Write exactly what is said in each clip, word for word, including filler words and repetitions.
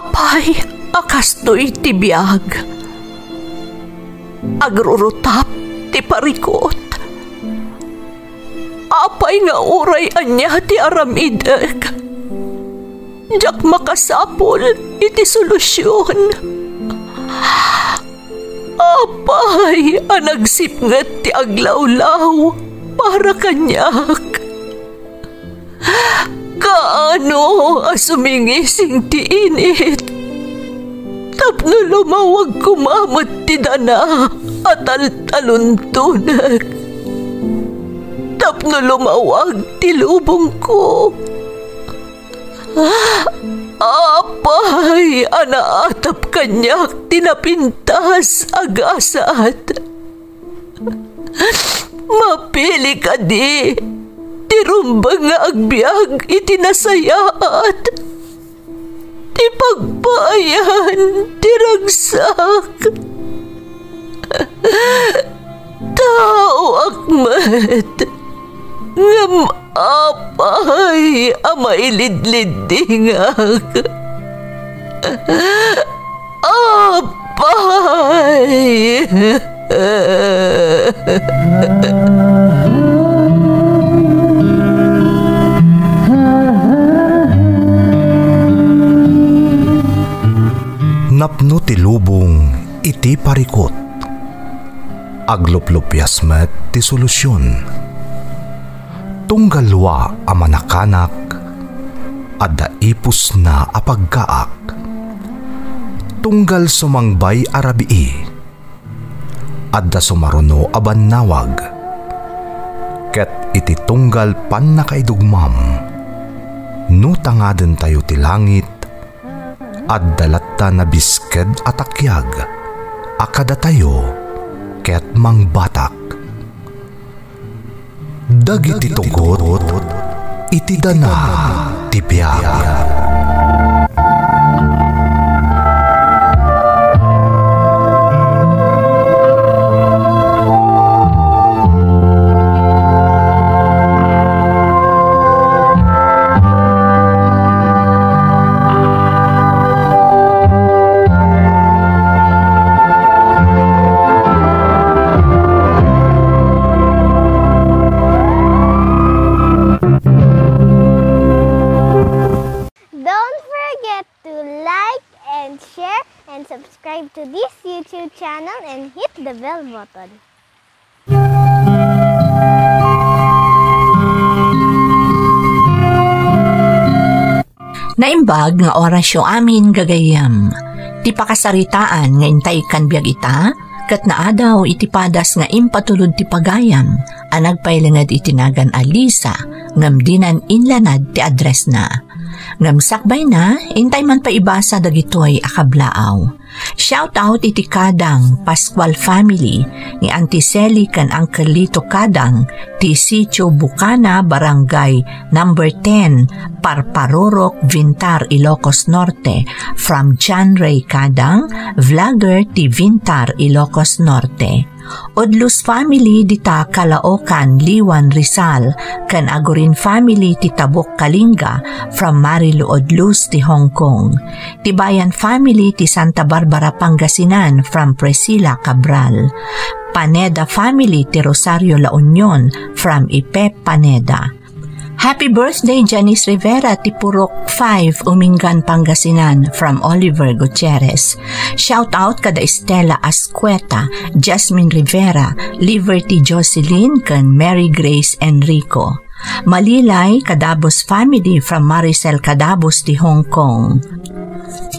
Apay a kastoy ti biag? Agrurutap ti parikut. Apay nga uray ania ti aramidek, diak makasapul iti solusion. Apay a nagsipnget ti aglawlaw para kaniak? Kaano a sumingising ti init tapno lumawag koma met ti dana a taltaluntonek, tapno lumawag ti lubongko? Apay a naatap kaniak ti napintas a gasat? Mapili kadi ti rumbeng nga agbiag iti nasayaat, ti pagpaayan ti ragsak? Taoak met, ngem apay a mailidliddingak? Apay! Napno ti lubong iti parikut. Agluplupias met ti solusion. Tunggal lua a manakanak, adda ipusna a paggaak. Tunggal sumangbay a rabii, adda sumaruno a bannawag. Ket iti tunggal pannakaidugmam, no tangadentayo ti langit, adda latta nabisked a takiag a kadatayo ket mangbatak. Dagiti tugot iti dana ti biag. Don't forget to like and share and subscribe to this YouTube channel and hit the bell button. Naimbag nga orasyo amin, gagayyem. Ti pakasaritaan nga intay ikkan biag ita, ket naadaw iti padas nga impatulod ti pagayam a nagpailinged iti nagan a Lisa, ngem dinan inlanad ti addressna. Ngem sakbayna, intay man pay ibasa dagitoy a kablaaw. Shout out iti kadang Pascual family ni Auntie Sally ken Uncle Lito Kadang ti Sitio Bukana, Barangay Number ten, Parparurok, Vintar, Ilocos Norte, from John Ray Kadang, vlogger ti Vintar, Ilocos Norte. Odlus family dita Caloocan, Liwan, Rizal, ken Agurin family ti Tabuk, Kalinga, from Marilu Odlus ti Hong Kong. Tibayan family ti Santa Barbara, Pangasinan, from Priscilla Cabral. Paneda family ti Rosario, La Union, from Ipe Paneda. Happy birthday, Janice Rivera, ti Purok five, Umingan, Pangasinan, from Oliver Gutierrez. Shout out kada Estela Ascueta, Jasmine Rivera, Liberty Jocelyn, ken Mary Grace Enrico. Malilay, Kadabos family, from Maricel Kadabos ti Hong Kong.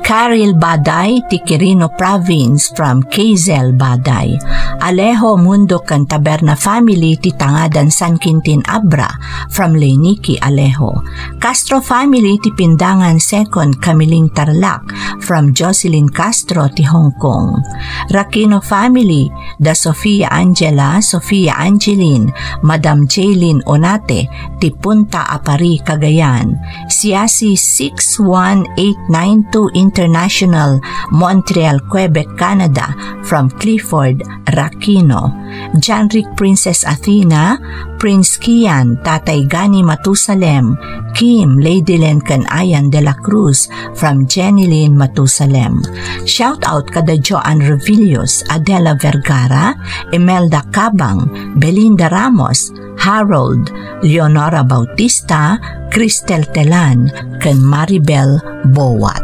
Caril Baday ti Quirino Province, from Kazel Baday. Alejo, Mundo ken Taberna family ti Tangadan, San Quintin, Abra, from Leniki Alejo. Castro family ti Pindangan Second, Camiling, Tarlac, from Jocelyn Castro ti Hong Kong. Raquino family, da Sofia Angela, Sofia Angeline, Madam Jaylin Onate, ti Punta Apari, Cagayan. Siasi six one eight nine two in International, Montreal, Quebec, Canada, from Clifford Raquino. Janrick Princess Athena, Prince Kian, Tatay Gani Matusalem, Kim, Lady Len ken Ayan de la Cruz, from Jenny Lynn Matusalem. Shout out kada Joan Revilius, Adela Vergara, Imelda Cabang, Belinda Ramos, Harold, Leonora Bautista, Cristel Telan, ken Maribel Bowat.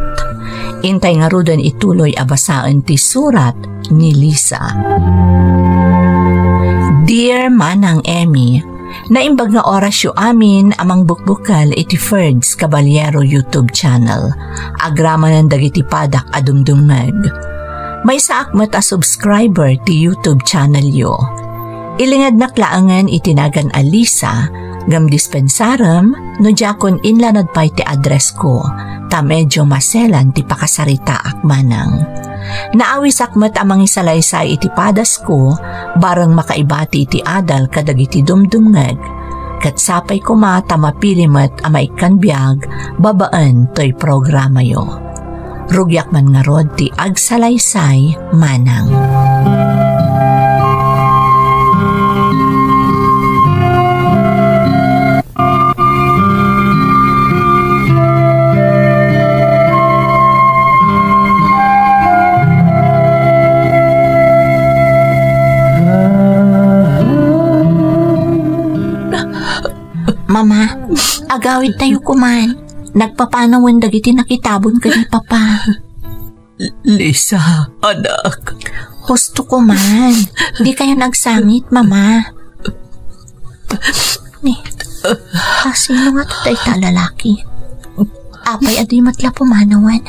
Intay ngaruden ituloy a basaen ti surat ni Lisa. Dear Manang Emmy, naimbag nga orasyo amin a mangbukbukel iti Ferds Caballero YouTube channel. Agramanen dagiti padak a dumdumngeg. Maysaak met a subscriber ti YouTube channelyo. Ilingednak laengen iti nagan a Lisa, ngem dispensarem no diakon inlanad pay ti addressko, ta medio maselan ti pakasaritaak manang. Naawisak met a mangisalaysay iti padasko, bareng makaibati iti adal kadagiti dumdumngeg, ket sapay koma ta mapili met a maikkan biag babaen toy programayo. Rugiak man ngarud ti agsalaysay manang. Mama, agawidtayo koman. Nagpapanawen dagiti nakitabon ken ni Papa. Lisa, anak. Husto ko man. Di kayo nagsangit, Mama. Ni, ah, sino nga to dayta a lalaki? Apay a di met la pumanawan?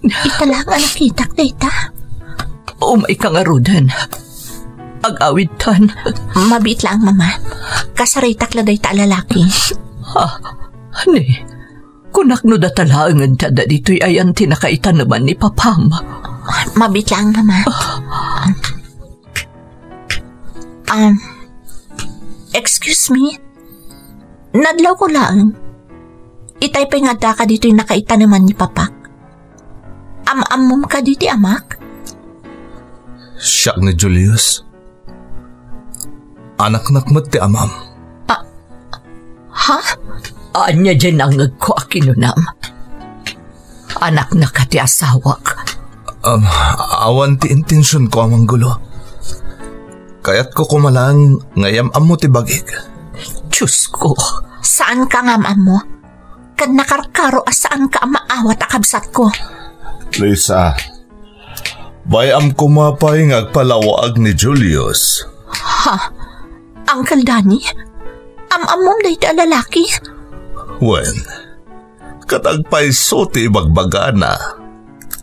Ita laeng a nakitak dayta. Umay ka ngaruden. Agawidtan. Mabiit laeng, Mama. Kasaritak la dayta a lalaki. Ha? Ni, kunak no data laengen ti adda ditoy ayan ti nakaitaneman ni Papam. Mabiit laeng, Mama. Um, excuse me? Nadlawko laeng. Itay pay nga addaka ditoy nakaitaneman ni Papak. Am-ammom kadi ti amak? Siak ni Julius. Anaknak met ti amam. Ah, ha? Ania diay nangngegko a kinunam? Anaknaka ti asawak. Um, awan ti intensionko a manggulo. Kayatko koma laeng nga iyam-ammo ti bagik. Diyos ko. Saanka nga am-ammo? Ket nakarkaro a saanka a maawat a kabsatko. Lisa, bay-am koma pay nga agpalawag ni Julius. Ha? Uncle Danny? Am-ammom dayta a lalaki? Wen, ket agpayso ti ibagbagana.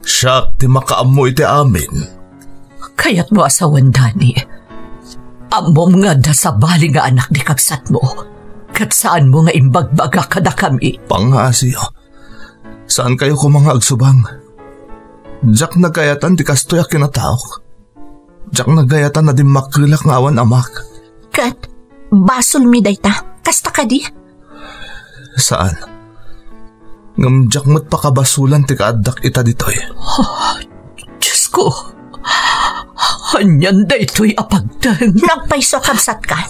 Siak ti makaammo iti amin. Kayatmo a sawen, Danny. Ammom nga adda sabali nga anak ti kabsatmo, ket saanmo nga imbagbaga kadakami. Pangngaasiyo. Saankayo koma nga agsubang. Diak nagayatan ti kastoy a kinataok. Diak nagayatan a dimmakkelak nga awan amak. Ket basolmi dayta. Kasta kadi? Saan. Ngem diak met pakabasolan ti kaaddak ita ditoy. Oh, Diyos ko. Anian daytoy a pagteng? Nagpayso a kabsatka.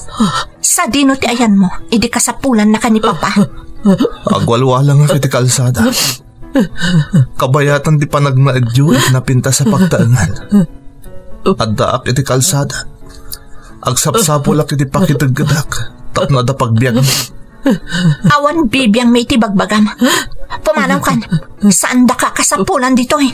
Sadino ti ayanmo idi kasapulannaka ni Papa? Agwalwalangak iti kalsada. Kabayatan ti panagnaedyo iti napintas a pagtaengan. Addaak iti kalsada. Agsapsapulak iti pakiteggedak tapno adda pagbiagmi. Awan bibiangmi iti bagbagam. Pumanawkan. Saandaka kasapulan ditoy.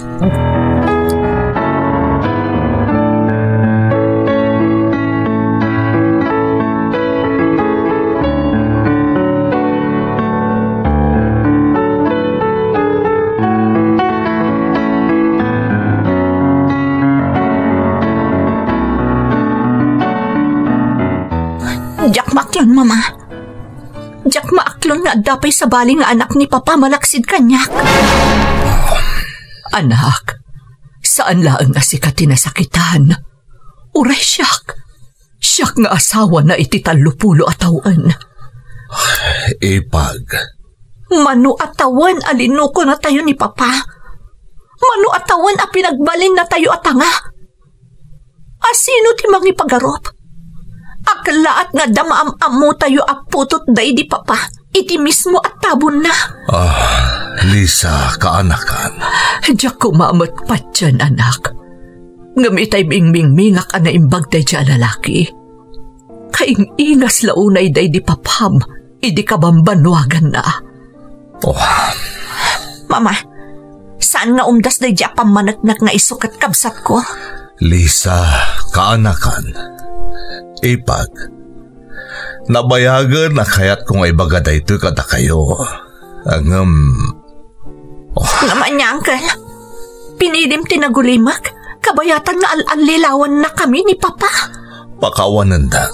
Diak maaklon, Mama. Diak maaklon nga adda pay sabali nga anak ni Papa malaksid kaniak. Anak, saan laeng a sika ti nasakitan. Uray siak. Siak nga asawana iti tallopulo a tawen. Ipag. Mano a tawen a linukonatayo ni Papa. Mano a tawen a pinagbalinnatayo a tanga? A sino ti mangipagarup? Aklaat nga adda maam-ammotayo a putot daydi papa iti mismo a tabonna. Ah, Lisa, kaanakan. Diak koma met patien, anak. Ngem itay bingmingmingak a naimbag daydiay a lalaki, kaing-ingas la unay daydi papam idi kabambanuaganna. Oh. Mama, saan nga umdas daydiay a pammaneknek nga isu ket kabsatko? Lisa, kaanakan. Ipag, nabayagen a kayatko nga ibaga daytoy kadakayo. Ngem, oh. Ngem ania, Uncle? Pinilim ti nagulimek, kabayatan nga al-allilawannakami ni Papa. Pakawanendak.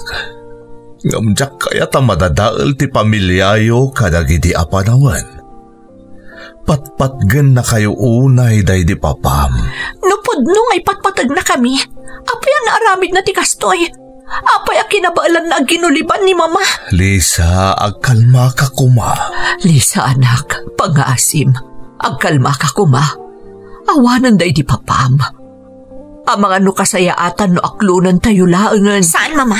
Ngem diak kayat a madadael ti pamiliayo kadagidi a panawen. Patpatgennakayo unay daydi papam. No pudno nga ipatpategnakami, apay a naaramidna ti kastoy? Apay a kinabaelanna a ginuliban ni Mama? Lisa, agkalmaka koma. Lisa, anak, pangngaasim. Agkalmaka koma. Awanen daydi papam. Amangan no kasayaatan no aklonentayo laengen. Saan, Mama.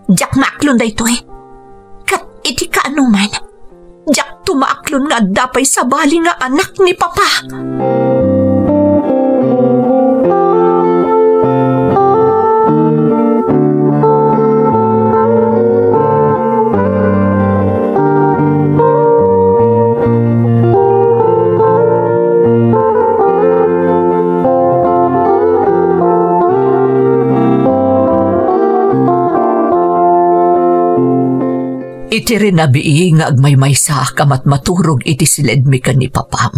Diak maaklon daytoy. Ket iti kaanoman, diakto maaklon nga adda pay sabali nga anak ni Papa. Iti rinabii nga agmaymaysaak a matmaturog iti siledmi ken ni Papam,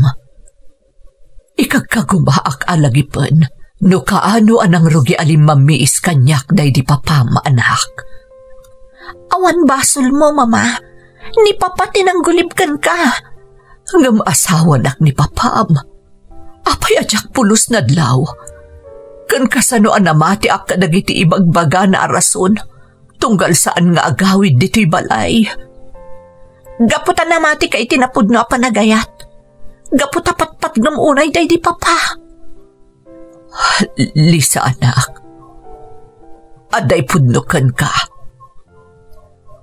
ikagkagumaak a lagipen no kaano a nangrugi a limmammiis kaniak daydi Papam, anak. Awan basolmo, Mama. Ni Papa ti nanggulib kenka. Ngem asawanak ni Papam. Apay a diak pulos nadlaw? Ken kasano a namatiak kadagiti ibagbagana a rason tunggal saan nga agawid ditoy balay? Gapu ta namatika iti napudno a panagayat. Gapu ta patpatgem unay daydi Papa. Lisa, anak. Adda ipudno kenka.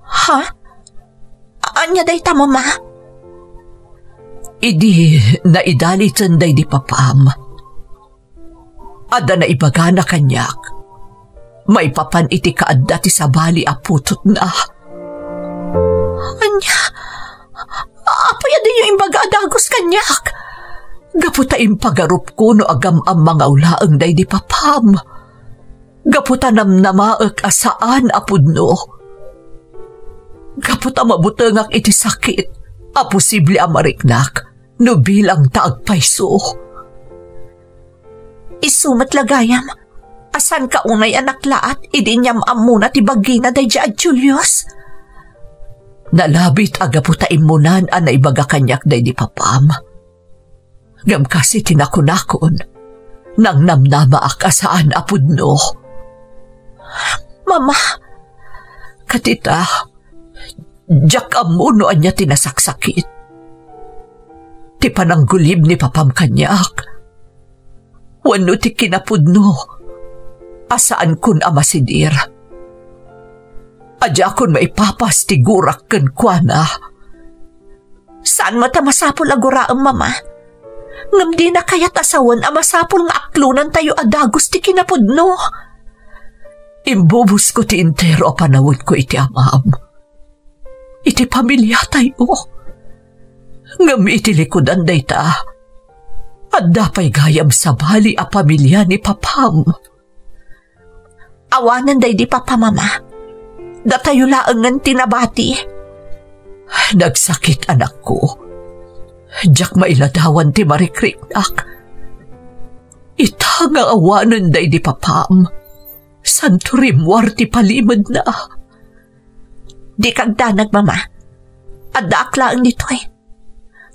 Ha? Ania dayta, Mama? Idi naidaliten daydi Papam, adda naibagana kaniak maipapan iti kaadda ti sabali a putotna. Ania? Apay a diyo imbaga a dagus kaniak? Gapu ta impagarupko no agam-ammangawlaeng daydi Papam. Gapu ta namnamaek a saan a pudno. Gapu ta mabutengak iti sakit a posible a mariknak no bilang ta agpayso. Isu met la gayam a saanka unay a naklaat idi inyam-ammona ti bagina daydiay a Julius. Nalabit a gapu ta immunan a naibaga kaniak daydi Papam. Ngem kas iti nakunakon, nangnamnamaak a saan a pudno. Mama, ket ita, diak ammo no ania ti nasaksakit. Ti pananggulib ni Papam kaniak, wenno ti kinapudno a saankon a masidir. A diakon maipapas ti gurak kenkuana. Saan met a masapul a guraem, Mama. Ngem dina kayat a sawen a masapul nga aklonantayo a dagus ti kinapudno. Imbubusko ti entero a panawedko iti amam, iti pamiliatayo. Ngem iti likudan dayta, adda pay gayam sabali a pamilia ni Papam. Awanen daydi Papa, Mama. Datayo laengen ti nabati. Nagsakit, anakko. Diak mailadawan ti marikriknak. Ita nga awanen daydi Papam, santo rimmuar ti palimedna. Dika agdanag, Mama. Addaak laeng ditoy.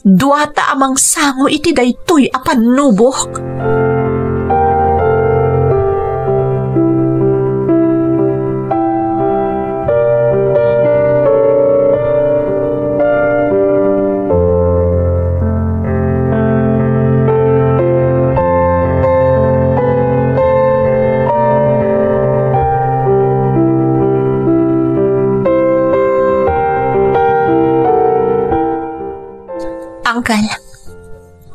Duata a mangsango iti daytoy a pannubok. Uncle,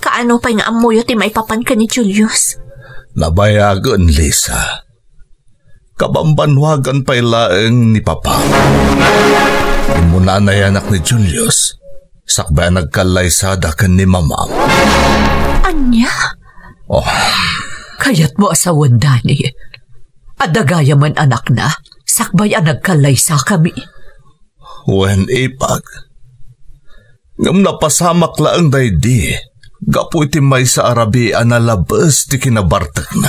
kaano pay nga ammoyo ti maipapan ken ni Julius? Nabayagen, Lisa. Kabambanwagan pay laeng ni Papa. Immuna a nayanak ni Julius, sakbay a nagkallaysada ken ni Mamam. Ania? Oh. Kayatmo a sawen, Dani. Adda gayamen anakna, sakbay a nagkallaysakami. Wen, ipag. Ngem napasamak laeng daydi, gapu iti maysa a rabii a nalabes ti kinabartekna.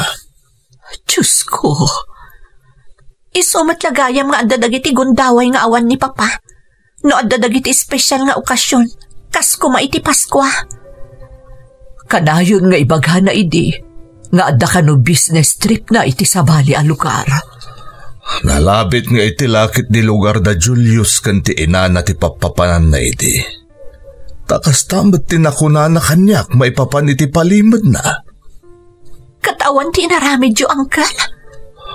Diosko, isu met la gayam nga adda dagiti gundaway nga awan ni Papa. No adda dagiti espesial nga okasion, kas koma iti Paskua. Kanayon nga ibagana idi nga adda kano business tripna iti sabali a lugar. Nalabit nga iti lakit di lugar da Julius ken ti inana ti pappapananna idi. Ta kasta met ti nakunana kaniak maipapan iti palimedna. Ket awan ti inaramidyo, Uncle?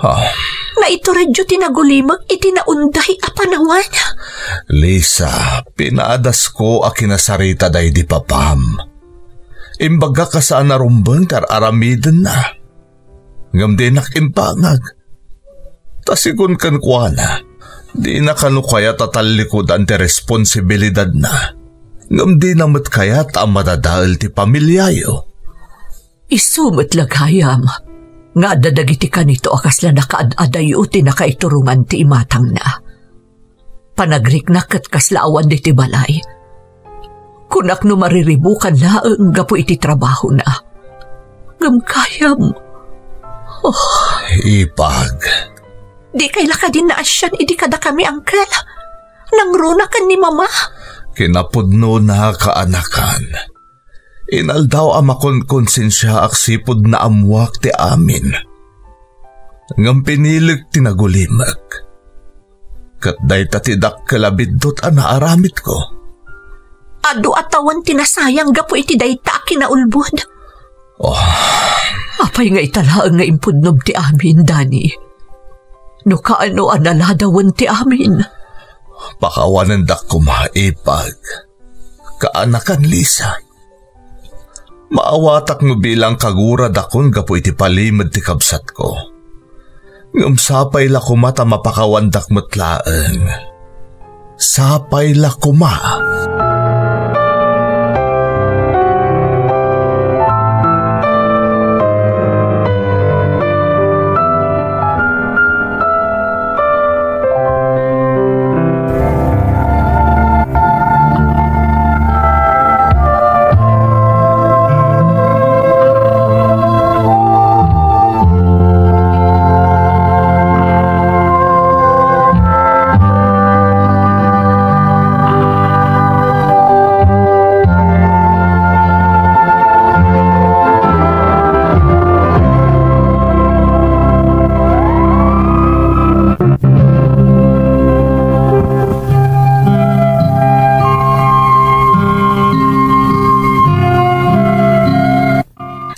Ah. Naituredyo ti nagulimek iti naunday a panawen. Lisa, pinaadasko a kinasarita daydi Papam. Imbagak a saan a rumbeng ti ar-aramidenna. Ngem dinak imbangag. Ta sigun kenkuana, dina kano kayat a tallikudan ti responsibilidadna. Ngem dina met kayat a madadael ti pamiliayo. Isu met la gayam nga adda dagiti kanito a kasla nakaad-adayo ti nakaiturongan ti imatangna. Panagriknak ket kasla awan ditoy balay. Kunak no mariribukan laeng gapu iti trabahona. Ngem gayam. Oh. Ipag. Dikay la kadi naasian idi kadakami, Uncle? Nangruna ken ni Mama? Kinapudnona, kaanakan. Inaldaw a makonkonsensiaak sipud naammoak ti amin. Ngem pinilek ti nagulimek. Ket dayta ti dakkel a biddut a naaramidko. Adu a tawen ti nasayang gapu iti dayta a kinaulbod. Oh. Apay nga ita laeng nga impudnom ti amin, Dani? No kaano a naladawen ti amin? Pakawanendak koma, ipag. Kaanakan, Lisa. Maawatak no bilang kaguradakon gapu iti palimed ti kabsatko. Ngem sapay la koma ta mapakawandak met laeng. Sapay la koma.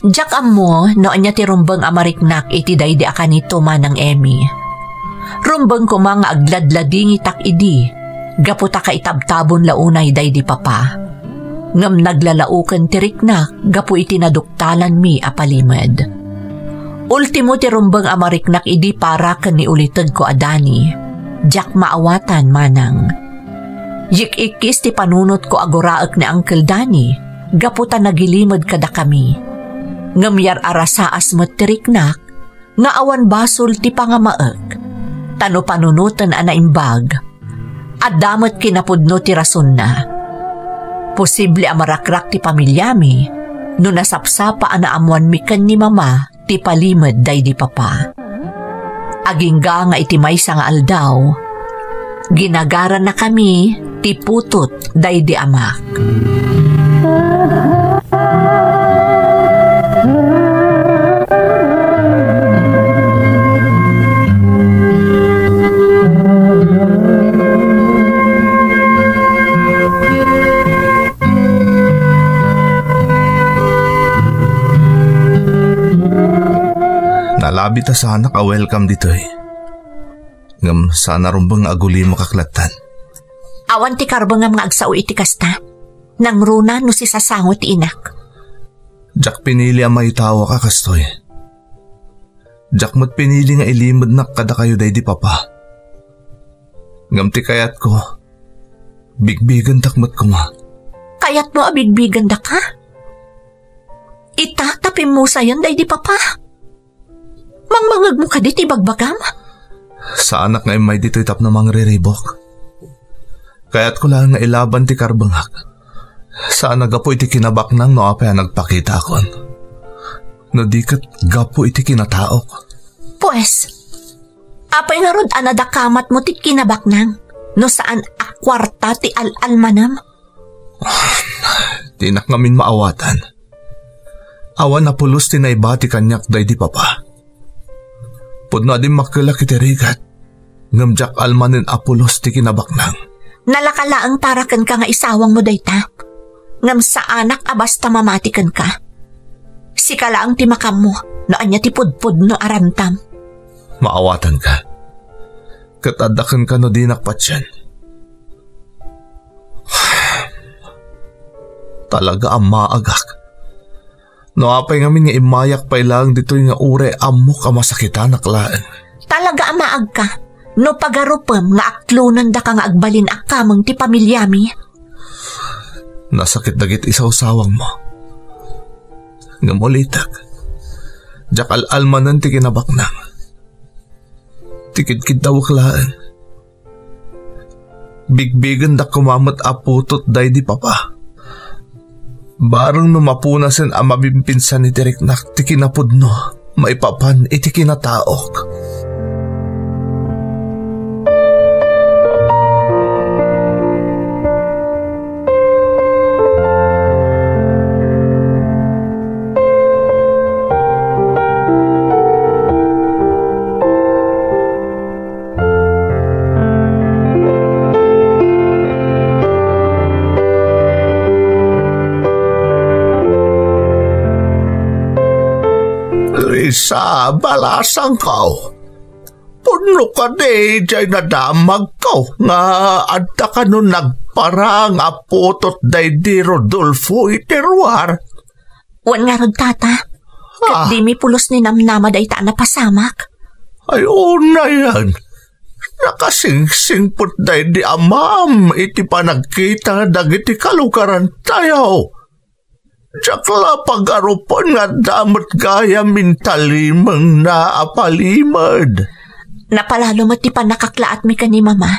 Diak ammo no ania ti rumbeng a mariknak iti daydi a kanito, Manang Emmy. Rumbeng koma nga agladladingitak idi, gapu ta kaitabtabon la unay daydi Papa. Ngem naglalaoken ti riknak gapu iti naduktalanmi a palimed. Ultimo ti rumbeng a mariknak idi para ken ni ulitegko a Dani. Diak maawatan, Manang. Yik-ikkis ti panunotko a guraek ni Uncle Dani gapu ta nagilimed kadakami. Ngem yar-arasaas met ti riknak nga awan basol ti pangamaek. Ta no panunoten a naimbag, adda met kinapudno ti rasonna. Posible a marakrak ti pamiliami no nasapsapa a naammoanmi ken ni Mama ti palimed daydi Papa. Agingga nga iti maysa nga aldaw, ginagarannakami ti putot daydi Amak. Nalabit a saanak a welcome ditoy. Ngem saan a rumbeng nga agulimek ak lattan. Awan ti karbengam nga agsao iti kasta. Nangruna no sisasango ti inak. Diak pinili a maitawak a kastoy. Diak met pinili nga ilimednak kadakayo daydi papa. Ngem ti kayatko, bigbigendak met koma. Kayatmo a bigbigendak, ha? Ita ta pimmusayen daydi papa? Mangmangegmo kadi ti ibagbagam? Saanak nga immay ditoy tapno mangriribuk. Kayatko laeng nga ilaban ti karbengak. Saan a gapu iti kinabaknang no apay a nagpakitakon. No di ket gapu iti kinataok. Pues, apay ngarud a nadakamatmo ti kinabaknang no saan a kuarta ti al-almanem? Dinak ngamin maawatan. Awan a pulos ti naibati kaniak daydi papa. Pudno a dimmakkelak iti rigat, ngem diak almanen a pulos ti kinabaknang. Nalaka laeng para kenka nga isawangmo dayta, ngem saanak a basta mamati kenka. Sika laeng ti makaammo no ania ti pudpudno a ramtam. Maawatanka. Ket adda kenka no dinak patien. Talaga a maagak. No apay ngamin nga immayak pay laeng ditoy nga uray ammok a masakitanak laeng. Talaga a maagka no pagarupem nga aklonendaka nga agbalin a kameng ti pamiliami. Nasakit dagiti isawsawangmo. Ngem ulitek, diak al-almanen ti kinabaknang. Ti kidkiddawek laeng. Bigbigendak koma met a putot daydi papa. Bareng no mapunasen a mabimpinsan iti riknak ti kinapudno maipapan iti kinataok. Lisa, balasangko. Pudno kadi jay nadamagko nga adda kano nagparang a putot daydi Rodolfo iti ruar? Wen ngarud, Tata. Ket Ah. dimi pulos ni namnama dayta a napasamak. Ay, unayen. Nakasingsingpet daydi amam iti panagkita dagiti kalugarantayo. Diak la pagarupen nga adda met gayam intalimengna a palimed. Napalalo met ti pannakaklaatmi ken ni Mama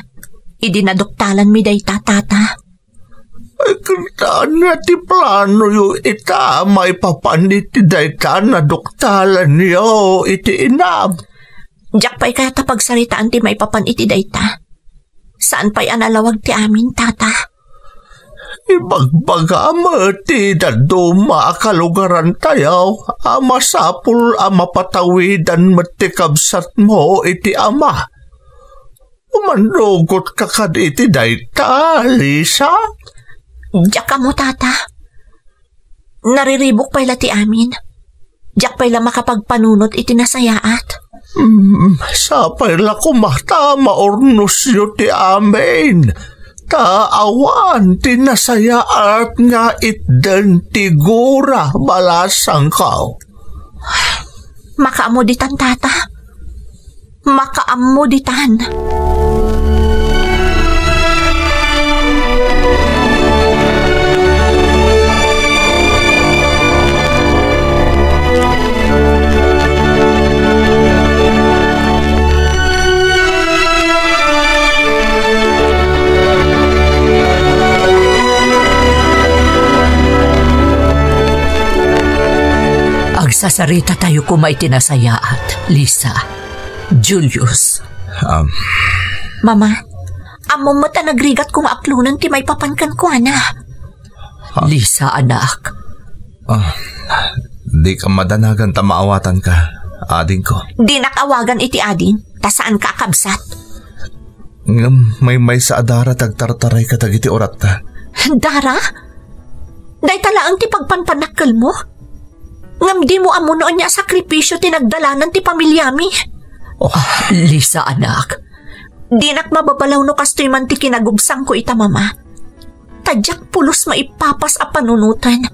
idi naduktalanmi dayta, Tata. Ay, ket ania ti planoyo ita maipapan iti dayta naduktalanyo iti inam? Diak pay kayat a pagsaritaan ti maipapan iti dayta. Saan pay a nalawag ti amin, Tata. Ibagbaga met ti dadduma a kalugarantayo a masapul a mapatawidan met ti kabsatmo iti ama. Umannugotka kadi iti dayta, Lisa? Diak ammo, Tata. Nariribuk pay la ti amin. Diak pay la makapagpanunot iti nasayaat. Hmm, sapay la koma ta maurnosyo ti amin. Ta awan ti nasayaat nga itden ti gura, balasangko. Makaammo ditan, Tata. Makaammo ditan. Agsasaritatayo koma iti nasayaat, Lisa. Julius. Um. Mama, ammom met a nagrigatko nga aklonen ti maipapan kenkuana. Ah. Lisa, anak. Ah, dika madanagan ta maawatanka, adingko. Dinak awagan iti ading, ta saanka a kabsat. Ngem maymaysa a dara ti agtartaray kadagiti uratta. Dara? Dayta laeng ti pagpanpanakkelmo? Ngem dimo ammo no ania a sakripisio ti nagdalanan ti pamiliami? Oh. Ah, Lisa, anak. Dinak mababalaw no kastoy man ti kinagubsangko ita, Mama. Ta diak pulos maipapas a panunoten.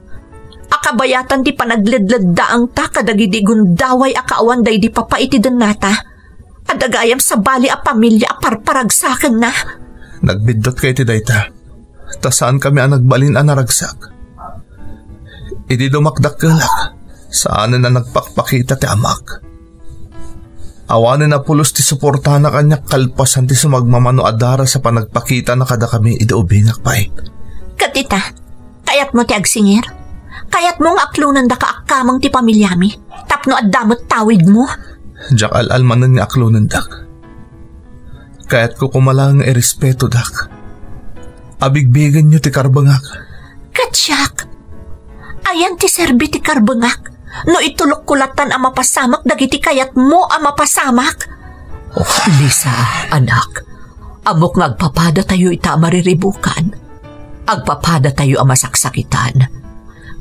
A kabayatan ti panagledleddaangta kadagidi gundaway a kaawan daydi papa iti dennata. Adda gayam sabali a pamilia a parparagsakenna. Nagbiddutka iti dayta. Ta saankami a nagbalin a naragsak. Idi dumakdakkelak, saanen a nagpakpakita ti amak. Awanen a pulos ti suportana kaniak kalpasan ti sumagmamano a daras a panagpakitana kadakami idi ubingak pay. Ket ita, kayatmo ti agsingir? Kayatmo nga aklonendaka a kameng ti pamiliami tapno adda met tawidmo? Diak al-al manen nga aklonendak. Kayatko koma laeng nga irespetodak. Abigbigenyo ti karbengak. Ket siak, ayan ti serbi ti karbengak no itulokko latan a mapasamak dagiti kayatmo a mapasamak? Oh, Lisa, anak, ammok nga agpapadatayo ita a mariribukan. Agpapadatayo a masaksakitan.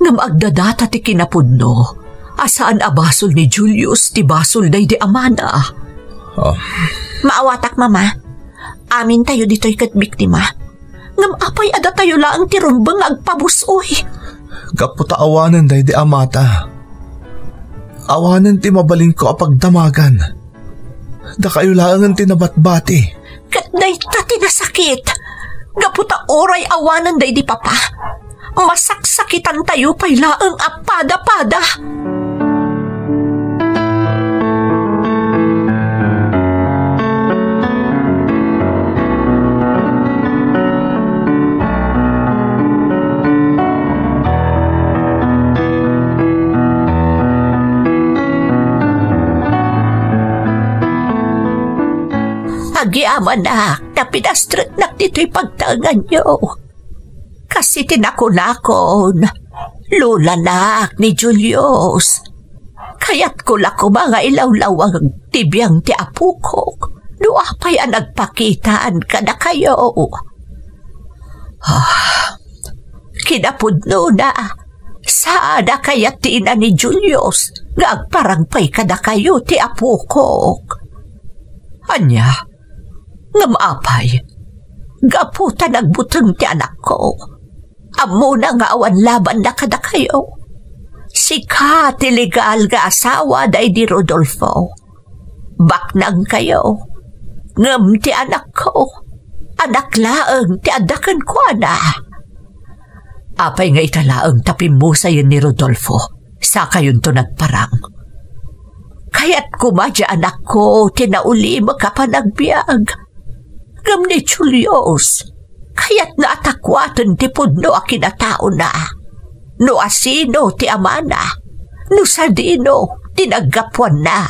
Ngem agdadata ti kinapudno a saan a basol ni Julius ti basol daydi amana. Oh. Maawatak, Mama. Amintayo ditoy ket biktima. Ngem apay a datayo laeng ti rumbeng nga agpabus-oy? Gapu ta awanen daydi amata. Awanen ti mabalinko a pagdamagan. Dakayo laengen ti nabatbati. Ket dayta ti nasakit. Gapu ta uray awanen daydi papa, masaksakitantayo pay laeng a pada-pada. Agyamanak ta pinastreknak ditoy pagtaenganyo. Kas iti nakunakon, lolanak ni Julius. Kayatko la koma nga ilawlawag ti biang ti apokok no apay a nagpakitaan kadakayo. Ah, kinapudnona, saan a kayat ti ina ni Julius nga agparang pay kadakayo ti apokok. Ania? Ngem apay, gapu ta nagbuteng ti anakko, ammona nga awan labanna kadakayo. Sika ti legal nga asawa daydi Rodolfo. Baknangkayo. Ngem ti anakko, anak laeng ti adda kenkuana. Apay nga ita laeng ta pimmusayen ni Rodolfo, sakayonto nagparang. Kayat koma ti anakko ti naulimek a panagbiag. Ngem ni Julius, kayatna a takuaten ti pudno a kinataona. No asino ti amana, no sadino ti naggapuanna.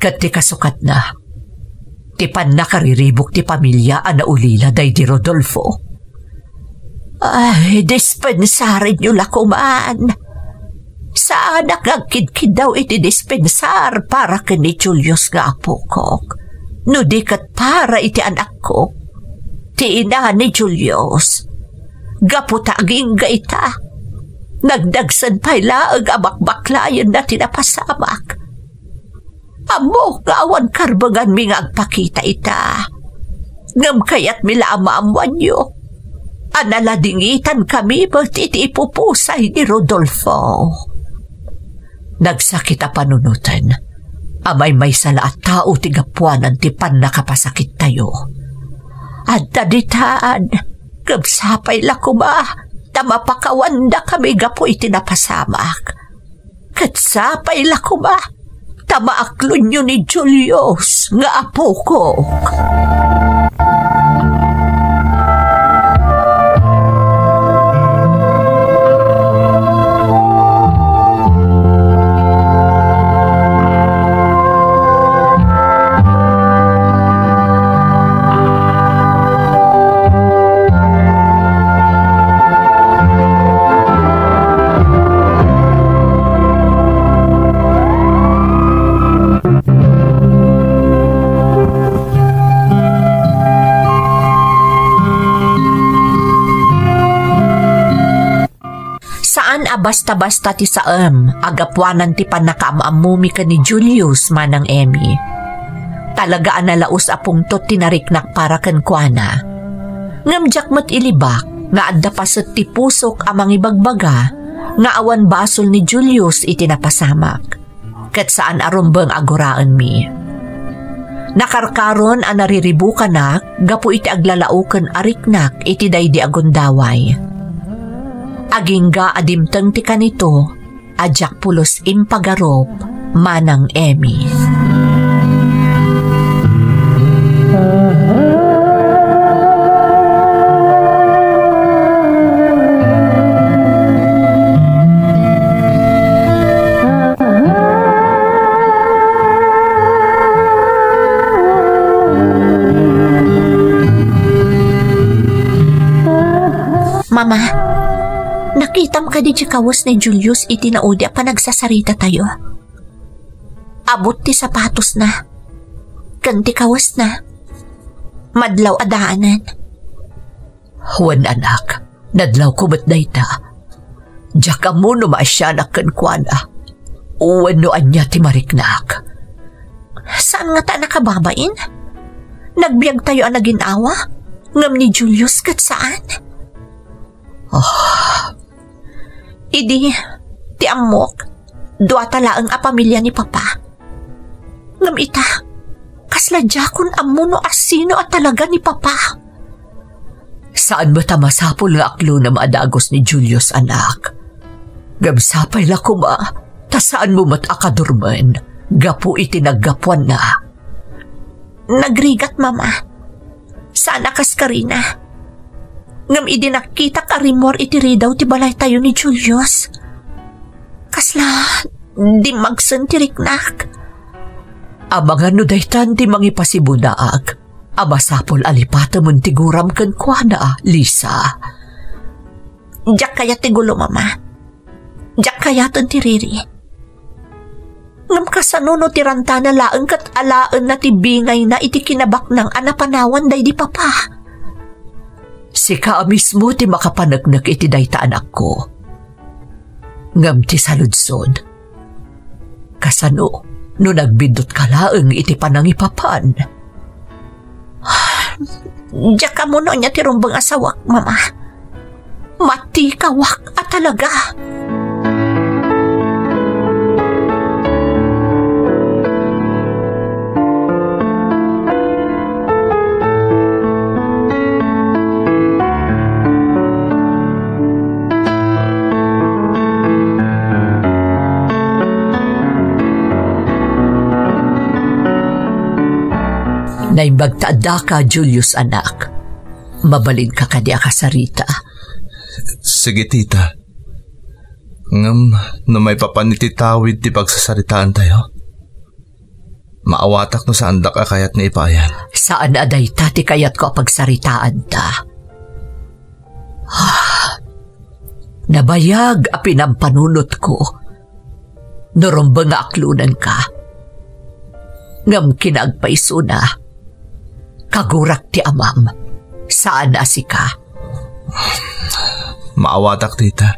Ket ti kasukatna, ti pannakariribuk ti pamilia a naulila daydi Rodolfo. Ay, dispensarenyo la koman. Saanak nga agkidkiddaw iti dispensar para ken ni Julius nga apokok, no di ket para iti anakko, ti ina ni Julius. Gapu ta agingga ita, nagdagsen pay laeng a bakbaklayenna ti napasamak. Ammok nga awan karbenganmi nga agpakita ita. Ngem kayatmi la a maammoanyo a naladingitankami met iti ipupusay ni Rodolfo. Nagsakit a panunoten a maymaysa la a tao ti gapuanan ti pannakapasakittayo. Adda ditan, ngem sapay la koma ta mapakawandakami gapu iti napasamak. Ket sapay la koma ta maaklonyo ni Julius nga apokok. Saan a basta-basta ti saem a gapuanan ti pannakaam-ammomi ken ni Julius, Manang Emmy. Talaga a nalaus a pungtot ti nariknak para kenkuana. Ngem diak met ilibak nga adda paset ti pusok a mangibagbaga nga awan basol ni Julius iti napasamak, ket saan a rumbeng a guraenmi. Nakarkaron a nariribukanak gapu iti aglalaoken a riknak iti daydi a gundaway. Agingga a dimteng ti kanito, a diak pulos impagarup, Manang Emmy. Mama, nakitam kadi ti kawes ni Julius iti naudi a panagsasarita tayo? Abut ti sapatosna ken ti kawesna. Madlaw a daanen. Wen, anak, nadlawko met dayta. Diak ammo no maasianak kenkuana wenno ania ti mariknak. Saan ngata a nakababain? Nagbiagtayo a nagin-awa, ngem ni Julius ket saan. Oh, idi, ti ammok, duata laeng a pamilia ni Papa. Ngem ita, kasla diakon ammo no asino a talaga ni Papa. Saan met a masapul nga aklonem a dagus ni Julius, anak. Ngem sapay la koma, ta saanmo met a kadurmen gapu iti naggapuanna. Nagrigat, Mama. Saan a kas karina. Ngem idi nakitak a rimmuar iti ridaw ti balaytayo ni Julius, kasla dimmagsen ti riknak. Amangan no daytan ti mangipasibunaak a masapul a lipatemon ti guram kenkuana, Lisa. Diak kayat ti gulo, Mama. Diak kayaten ti riri. Ngem kasano no ti rantana laeng ket alaenna ti bingayna iti kinabaknang a napanawan daydi Papa? Sika a mismo ti makapaneknek iti dayta, anakko. Ngem ti saludsod, kasano no nagbiddutka laeng iti panangipapan? Diak ammo no ania ti rumbeng a sawak, Mama. Matikawak a talaga. Naimbag ta addaka, Julius, anak. Mabalinka kadi a kasarita? Sige, tita. Ngem no maipapan iti tawid ti pagsasaritaantayo, maawatak no saandak a kayat nga ipaayan. Saan a dayta ti kayatko a pagsaritaanta. Nabayag a pinampanunotko no rumbeng nga aklonenka. Ngem kinaagpaysona, kagurak ti amam, saan a sika. Maawatak, tita.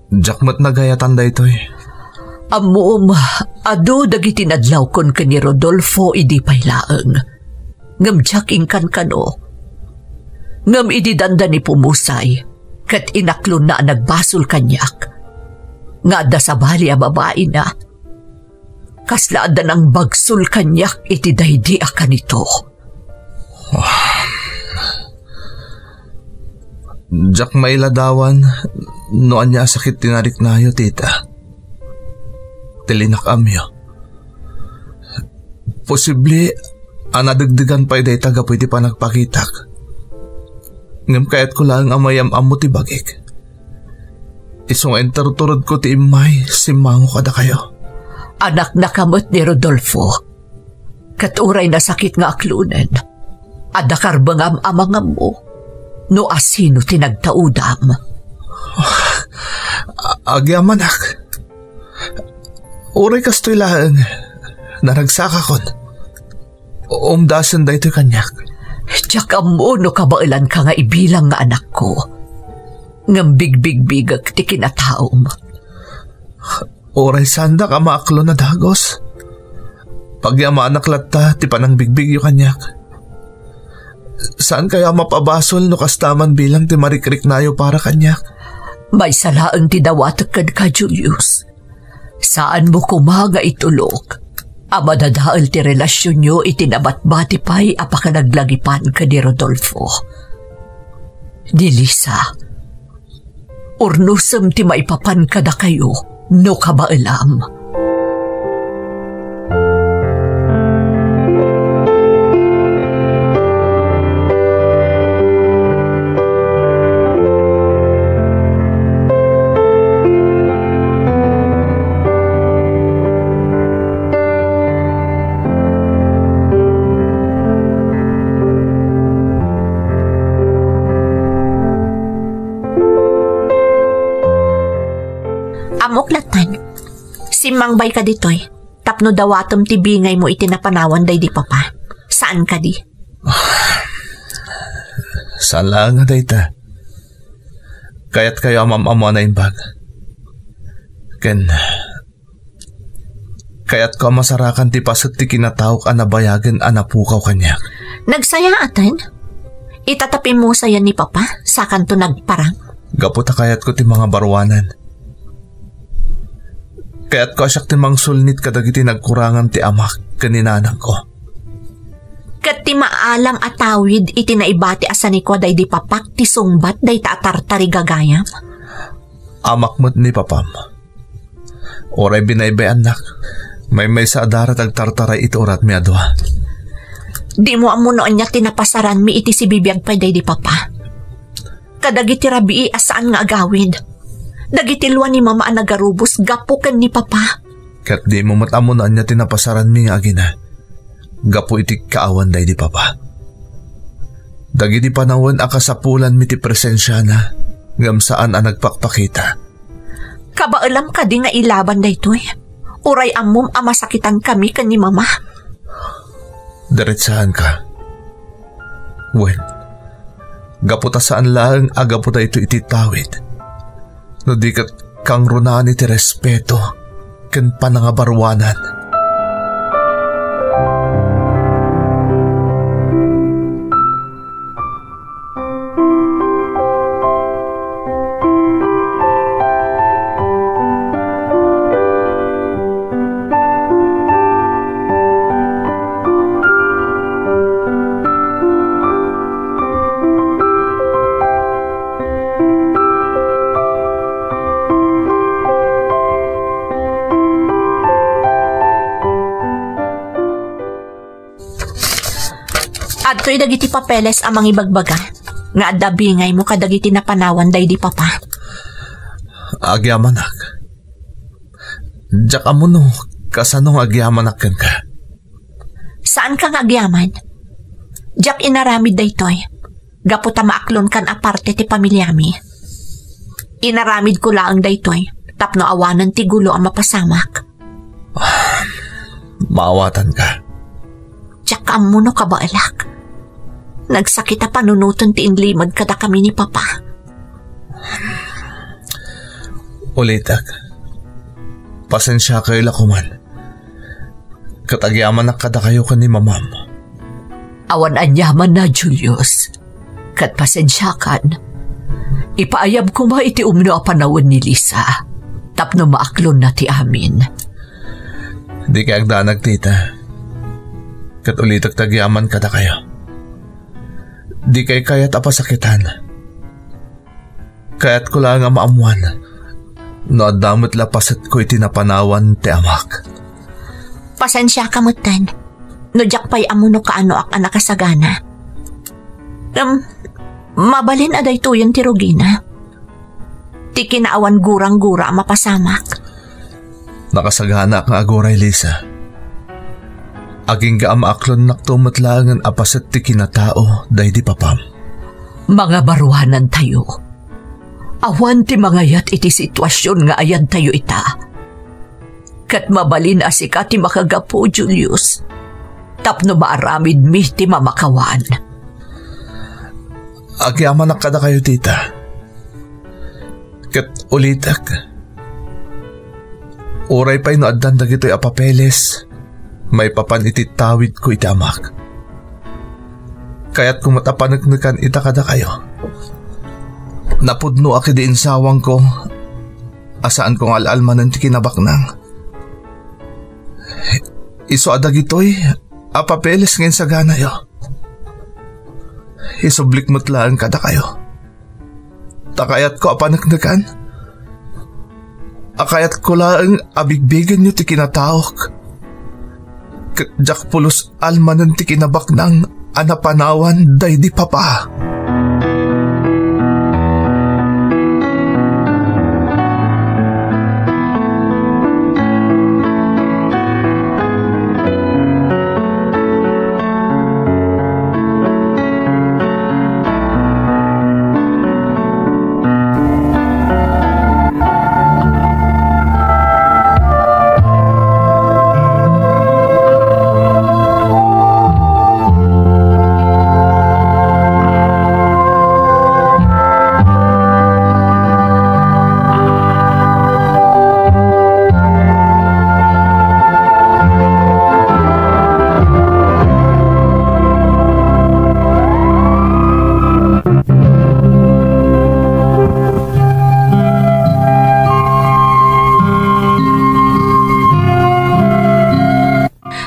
Diak met nagayatan daytoy. Ammom, adu dagiti nadlawkon ken ni Rodolfo idi pay laeng. Ngem diak inkankano. Ngem idi dandani pumusay, ket inaklonna a nagbasol kaniak, nga adda sabali a babaina, kasla adda nangbagsol kaniak iti daydi a kanito. Diak mailadawan no ania a sakit ti nariknayo, tita. Ti linak-amyo. Posible a nadegdegan pay dayta gapu iti panagpakitak. Ngem kayatko laeng a mayam-ammo ti bagik. Isu nga interturodko ti immay, simmango kadakayo. Anaknaka met ni Rodolfo. Ket uray nasakit nga aklonen, adda karbengam a mangammo no asino ti nagtaudam. A-, agyamanak. Uray kastoy laeng, naragsakakon. Umdasen daytoy kaniak. Diak ammo no kabaelanka nga ibilang nga anakko. Ngem bigbigbigek ti kinataom. Uray saandak a maaklon a dagus, pagyamanak latta ti panangbigbigyo kaniak. Saankayo a mapabasol no kasta man bilang ti marikriknayo para kaniak? Maysa laeng ti dawatek kenka, Julius. Saanmo koma nga itulok a madadael ti relasionyo iti nabatbati pay a pakanaglagipan ken ni Rodolfo. Ni Lisa, urnosem ti maipapan kadakayo no kabaelam. Ammok latta. Simmangbayka ditoy tapno dawatem ti bingaymo iti napanawan daydi papa. Saan kadi? Saan laeng a dayta. Kayatkayo a mam-ammo a naimbag. Ken kayatko a masarakan ti paset ti kinataok a nabayagen a napukaw kaniak. Nagsayaaten? Ita ta pimmusayan ni papa, sakanto nagparang? Gapu ta kayatko ti mangabaruanan. Kayatko a siak ti mangsulnit kadagiti nagkurangan ti amak ken ni nanangko. Ket ti maalam a tawid iti naibati a sanikua daydi papak ti sungbat dayta a tartarigagayam. Amak met ni papam. Uray binaybay-annak, maymaysa a dara ti agtartaray iti uratmi a dua. Dimo ammo no ania ti napasaranmi iti sibibiag pay daydi papa. Kadagiti rabii a saan nga agawid. Dagiti lua ni mama a nagarubos gapu ken ni papa. Ket dimo met ammo no ania ti napasaranmi nga agina gapu iti kaawan daydi papa. Dagiti panawen a kasapulanmi ti presensiana, ngem saan a nagpakpakita. Kabaelam kadi nga ilaban daytoy? Uray ammom a masakitankami ken ni mama. Diretsaanka. Wen, gapu ta saan laeng a gapu daytoy iti tawid, no di ket kangrunaan iti respeto ken panangabaruanan. Adtoy dagiti papeles a mangibagbaga nga adda bingaymo kadagiti napanawan daydi papa. Agyamanak. Diak ammo no kasano nga agyamanak kenka. Saanka nga agyaman. Diak inaramid daytoy gapu ta maaklonkan a parte ti pamiliami. Inaramidko laeng daytoy tapno awanen ti gulo a mapasamak. Maawatanka. Diak ammo no kabaelak. Nagsakit a panunoten ti inlimed kadakami ni papa. Ulitek, pasensiakayo la koman. Ket agyamanak kadakayo ken ni mamam. Awan aniamanna, Julius. Ket pasensiakan. Ipaayab koma iti umno a panawen ni Lisa tapno maaklonna ti amin. Dikay agdanag, tita. Ket ulitek ti agyaman kadakayo. Dikay kayat a pasakitan. Kayatko laeng a maammoan no adda met la pasetko iti napanawan ti amak. Pasensiaka metten no diak pay ammo no kaanoak a nakasagana. Ngem, mabalin a daytoyen ti rugina. Ti kinaawan gurang-gura a mapasamak. Nakasaganaak nga aguray, Lisa. Agingga a maaklonnakto met laengen a paset ti kinatao daydi papam. Mangabaruanantayo. Awan ti mangayat iti situasion nga ayantayo ita. Ket mabalin a sika ti makagapu, Julius, tapno maaramidmi ti mamakawan. Agyamanak kadakayo, tita. Ket ulitek, uray pay no addan dagitoy a papeles maipapan iti tawidko iti amak, Kayatko met a paneknekan ita kadakayo. Napudnoak idi insawangko a saanko nga al-almanen ti kinabaknang. Isu a dagitoy a papeles nga insaganayo, isublik met laeng kadakayo. Ta kayatko a paneknekan. A kayatko laeng a bigbigenyo ti kinataok. Ket diak pulos almanen ti kinabaknang a napanawan daydi Papa.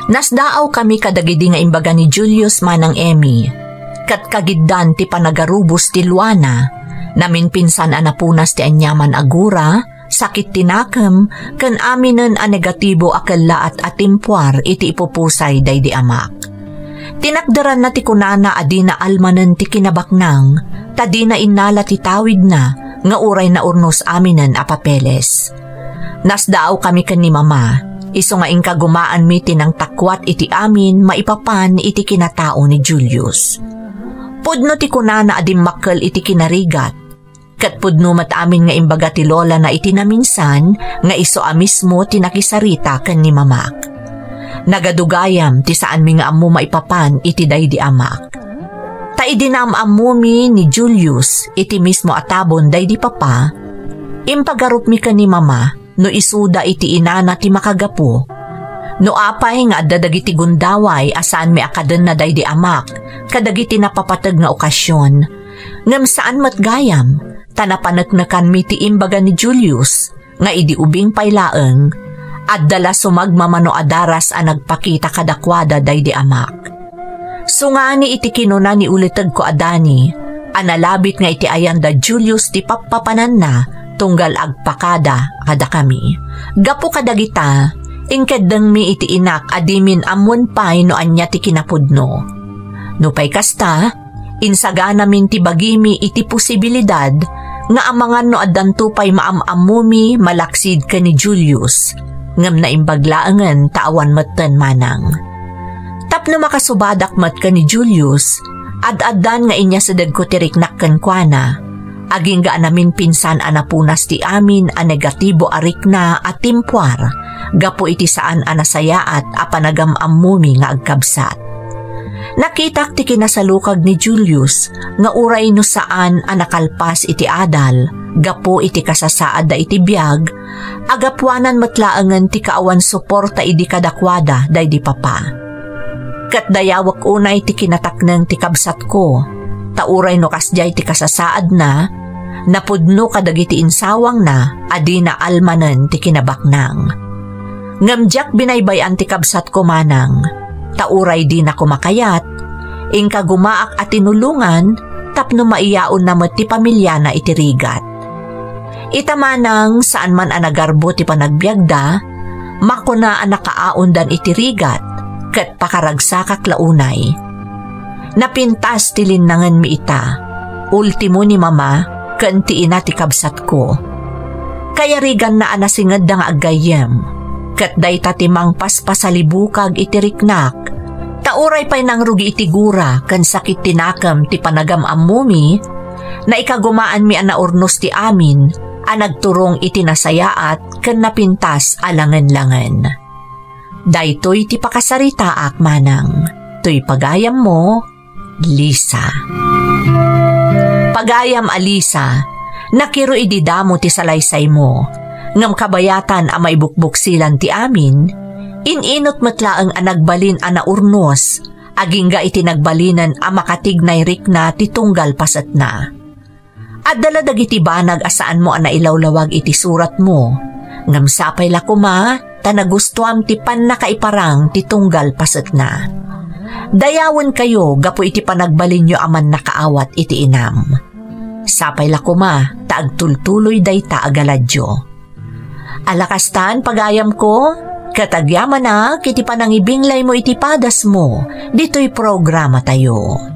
Nasdaawkami kadagidi nga imbaga ni Julius manang Emmy, ket kagiddan ti panagarubos ti luana, naminpinsan a napunas ti aniaman a gura, sakit ti nakem, ken aminen a negatibo a kellaat a timpuar iti ipupusay daydi amak. Tinakderanna ti kunana a dina almanen ti kinabaknang, ta dina innala ti tawidna nga uray naurnos aminen a papeles. Nasdaawkami ken ni Mama, isu nga inkagumaanmi ti nangtakuat iti amin maipapan iti kinatao ni Julius. Pudno ti kunana a dimmakkel iti kinarigat, ket pudno met amin nga imbaga ti lolana iti naminsan nga isu a mismo ti nakisarita ken ni Mamak. Nagadu gayam ti saanmi nga ammo maipapan iti daydi amak. Ta idi naam-ammomi ni Julius iti mismo a tabon daydi Papa, impagarupmi ken ni Mama no isuda iti inana ti makagapu. No apay nga adda dagiti gundaway a saanmi a kadenna daydi amak kadagiti napapateg nga okasion, ngem saan met gayam, ta napaneknekanmi ti imbaga ni Julius nga idi ubing pay laeng, adda la sumagmamano a daras a nagpakita kadakuada daydi amak. Sungani iti kinuna ni ulitegko a Dani a nalabit nga iti ayan da Julius ti pappapananna tunggal agpakada kadakami. Gapu kadagita, inkeddengmi iti inak a dimin ammoen pay no ania ti kinapudno. Nupay kasta, insaganamin ti bagimi iti posibilidad nga amangan no addanto pay maam-ammomi malaksid ken ni Julius, ngem naimbag laengen ta awan metten manang. Tapno makasubadak met ken ni Julius, ad-addan nga inyasidegko ti riknak kenkuana, agingga a naminpinsan a napunas ti amin a negatibo a rikna a timpuar gapu iti saan a nasayaat a panagam-ammomi nga agkabsat. Nakitak ti kinasalukag ni Julius nga uray no saan a nakalpas iti adal gapu iti kasasaadda iti biag, agapuanan met laengen ti kaawan suporta idi kadakuada daydi Papa. Ket dayawek unay ti kinatakneng ti kabsatko, ta uray no kasdiay ti kasasaadna, napudno kadagiti insawangna a dina almanen ti kinabaknang. Ngem diak binaybay-an ti kabsatko manang, ta uray dinako makayat, inkagumaak a tinulongan tapno maiyaonna met ti pamiliana iti rigat. Ita manang saan man a nagarbo ti panagbiagda, makuna a nakaaondan iti rigat ket pakaragsakak la unay. Napintas ti linnangenmi ita, ultimo ni Mama ken ti ina ti kabsatko. Kayariganna a nasingedda nga aggayyem, ket dayta ti mangpaspasalibukag iti riknak, ta uray pay nangrugi iti gura ken sakit ti nakem ti panagam-ammomi, naikagumaanmi a naurnos ti amin a nagturong iti nasayaat ken napintas a langen-langen. Daytoy ti pakasaritaak manang. Toy pagayammo, Lisa. Pagayam a Lisa, nakiro idi damo ti salaysaymo, ngem kabayatan a maibukbuksilan ti amin, in-inut met laeng a nagbalin a naurnos agingga iti nagbalinen a makatignay rikna ti tunggal pasetna. Adda la dagiti banag a saanmo a nailawlawag iti suratmo, ngem sapay la koma ta nagustuam ti pannakaiparang ti tunggal pasetna. Dayawenkayo gapu iti panagbalinyo a mannakaawat iti inam. Sapay la koma ta agtultuloy dayta a galadyo. Alakastan, pagayamko, ket agyamanak iti panangibinglaymo iti padasmo ditoy programatayo.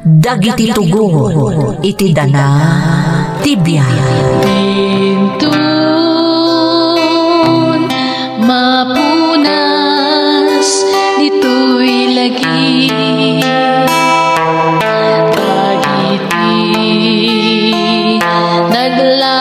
Dagiti tugot iti dana ti biag. Inton mapunas ditoy lagi, dagiti nagla